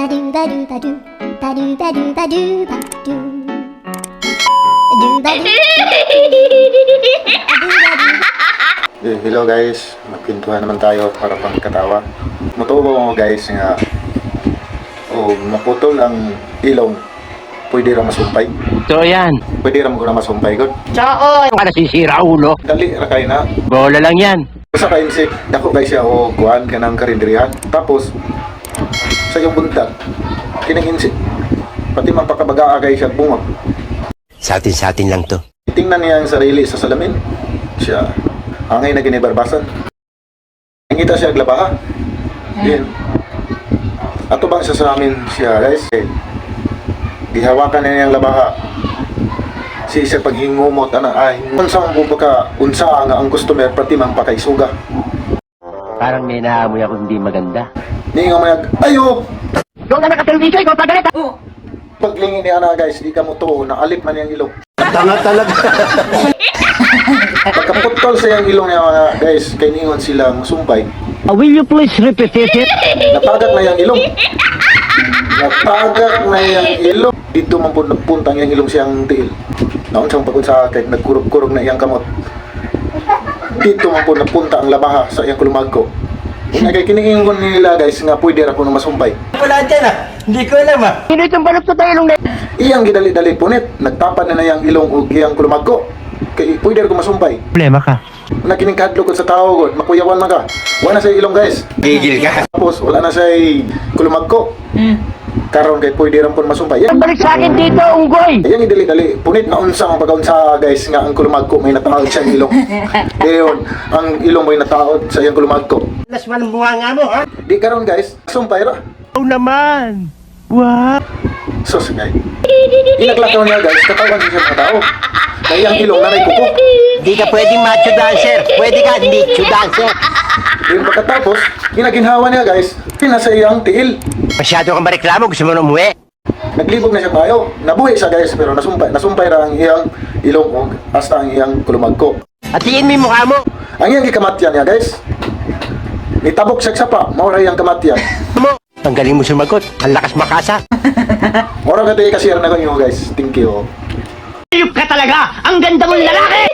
Ba do ba do ba do ba do ba do ba do ba do do ba do do ba do. Eh, hello guys, magkwentuhan naman tayo para pang katawa. Mutubo mo guys nga o maputol ang ilong, pwede ra masumpay. So yan, Pwede ra mo na masumpay gud. Ano ka nasisira ulo? Dali ra kay na. Bola lang yan. Sa kain si dako kay siya o kuan kanang karinderihan. Tapos sa iyong buntag kining insect pati man pakabagaa kay siya bungag. Sa atin lang to. Tingnan niya ang sarili sa salamin. Siya angay na ginibarbasan. Ngita siya aglabaha. Yan. Ato bang siya sa amin siya guys? Eh, gihawakan niya niyang labaha. Si siya paghingumot ana ay unsa man po ka unsa nga ang customer pati man pakaisuga. Parang may naamoy ako hindi maganda. Niingon man niya, ayo. Ikaw na nakatalo dito, ikaw pagalit! Paglingin niya ana guys, di ka mo to naalip man niyang ilong. Tanga talaga. Pagkaputol sa iyang ilong niya mga guys, kay niingon sila musumpay. Will you please repeat it? Natagak na iyang ilong. Natagak na iyang ilong. Dito man po nagpuntang iyang ilong siyang tiil. Naon siyang pagod sa kay nagkurog-kurog na iyang kamot. Dito man po napunta ang labaha sa iyang kulumagko. Una kay kiniingon nila guys nga pwede ra kuno masumpay. Wala dyan ah. Hindi ko alam ah. Sino itong balot ko tayo ilong na? Iyang gidali-dali punit, nagtapan na na iyang ilong ug iyang kulumagko. Kay pwede ra ko masumpay. Problema ka. Una kining kadlok sa tao gud, makuyawan man ka. Wala na sa ilong guys. Gigil ka. Tapos wala na sa kulumagko. Karon kay pwede ra pud masumpay. Yan. Balik sa akin dito, unggoy! Ayan, idali-dali. Punit na unsa ang pagkaunsa guys nga ang kulumagko may nataod siyang ilong. Dayon, ang ilong may nataod sa iyang kulumagko. Las man ang bunga nga mo ha. Di karon guys, sumpay ra. Ikaw naman! Wow! Sus guys. Inaglakaw niya guys, katawan siya mga tao. Kaya ang ilong nanay kuko. Hindi ka pwedeng macho dancer. Pwede ka nicho dancer. Yung pagkatapos, ginaginhawa niya guys, pinasa iyang tiil. Masyado kang mareklamo. Gusto mo na umuwi. Naglibog na siya kayo. Nabuhi siya guys, pero nasumpay, nasumpay ra ang iyang ilong og hasta ang iyang kulumagko. Atiin mo yung mukha mo. Ang iyang gikamatyan niya guys, nitabok siya sa sapa, mao ra iyang kamatyan. Mo. Ang galing mo sumagot. Ang lakas makasa. Mora ka tayo kasi na kayo guys. Thank you. Ayup ka talaga! Ang ganda mong lalaki!